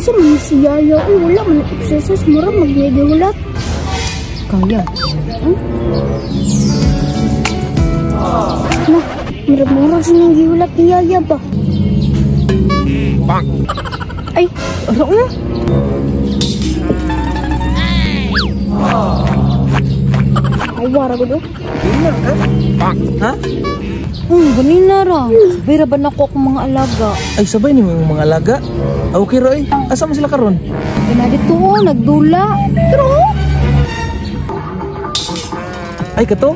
Unsa man ni si Yaya oy, wala man exercise, mura magnegihulat. Kaya. Na, mura-mura siya nang gihulat ni Yaya ba? Ay, ara o. Awara ko do. Ganina ka? Ha? Ganina ra. Sabay ra ba nako akong mga alaga? Ay, sabay ni mong mga alaga. Ah, okay ra eh. Asa man sila karon? Ay, na dito oh, nagdula. Pero Ay, kato?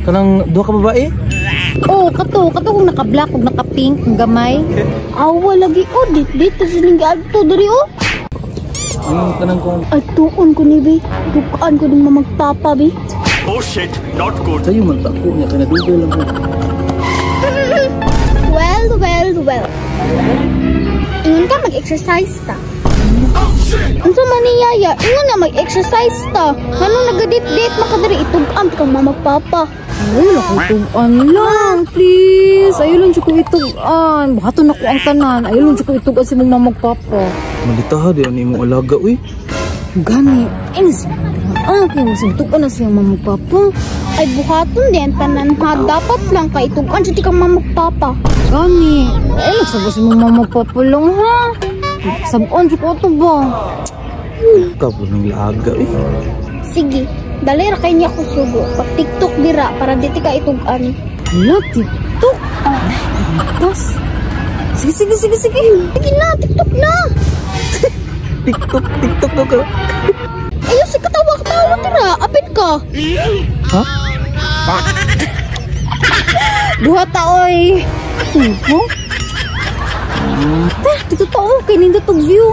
Kanang duha ka babae? Oh, kato, kato kung naka-black ug naka-pink ang gamay. Awa lagi oh, dit dito silang giadto diri oh. Kanang kung Ay tuon ko ni bi. Tukaan ko din mamagpapa bi. Oh shit, not good. Sayo man tako niya kay nadugay lang ko. Well, well, well. Ingon ka mag-exercise ta. Unsa man ni Yaya, ingon na mag-exercise ta. Nganong nagadit-dit makadiri itug-an kang mamagpapa. Ay, wala ko itug-an lang, please. Ayaw lang ko itug-an. Baka to na ko ang tanan. Ayaw lang ko itug-an si mong mamagpapa. Malitaha di ani imong alaga uy. Gani, inis. Ah, kaya mas itug-an na siyang mamagpapa. Ay buhaton din tanan ha, dapat lang kay itug-an jud kang mamagpapa. Gani, ay nagsaba si mong mamagpapa lang ha. Sabon jud ko ato ba? Kabo ng laga eh. Sige, dali ra kay niya ko sugo. Pag TikTok dira para di ka itug-an. Hala, TikTok. Ay, sige, sige, sige, sige. Sige na, TikTok na. TikTok, TikTok daw ka. Ayaw si katawa-katawa dira, apin ka. Ha? Duha ta oy. Huh? Teh, dito ta oh, kay nindot og view.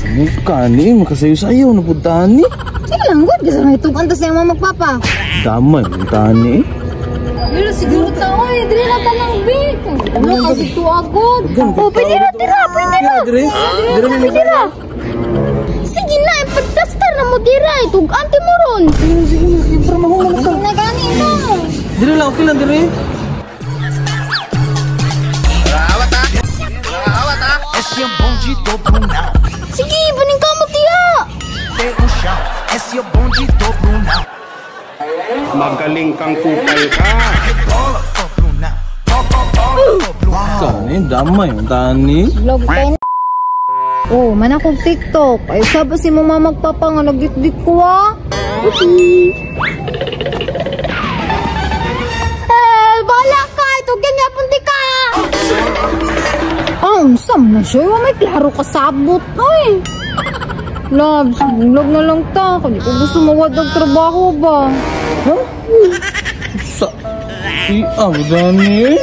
Samuka ni, makasayo-sayo na puntahan ni. Sige lang, good. Kasi may itug-an ta sa iyang mamagpapa. Damay, puntahan ni. Pero siguro ta oy, dili na ta lang big. Ano ka dito agad? Oh, pwede ra dira, pwede ra. Dire, dire, Pwede ra. Sige na, ipagplastar na mo dira, itug-an ti mo ron. Sige na, sige para mahuman na ta. Na gani no. Dire lang, okay lang dire. Sige, baning ka mo tiya. Magaling kang kupal ka. Kani, damay, puntahan ni. Vlog kayo. Oh, man akong TikTok. Ay, sabi si mong mamagpapa nga nagdit-dit ko ah. Okay. Eh, bahala ka. Itugyan niya, punti ka. Ah, unsa man na siya. May klaro ka sabot, oy. Loves, vlog na lang ta. Kung di ko gusto mawad og trabaho ba. Ha? Sa... Ah, puntahan ni.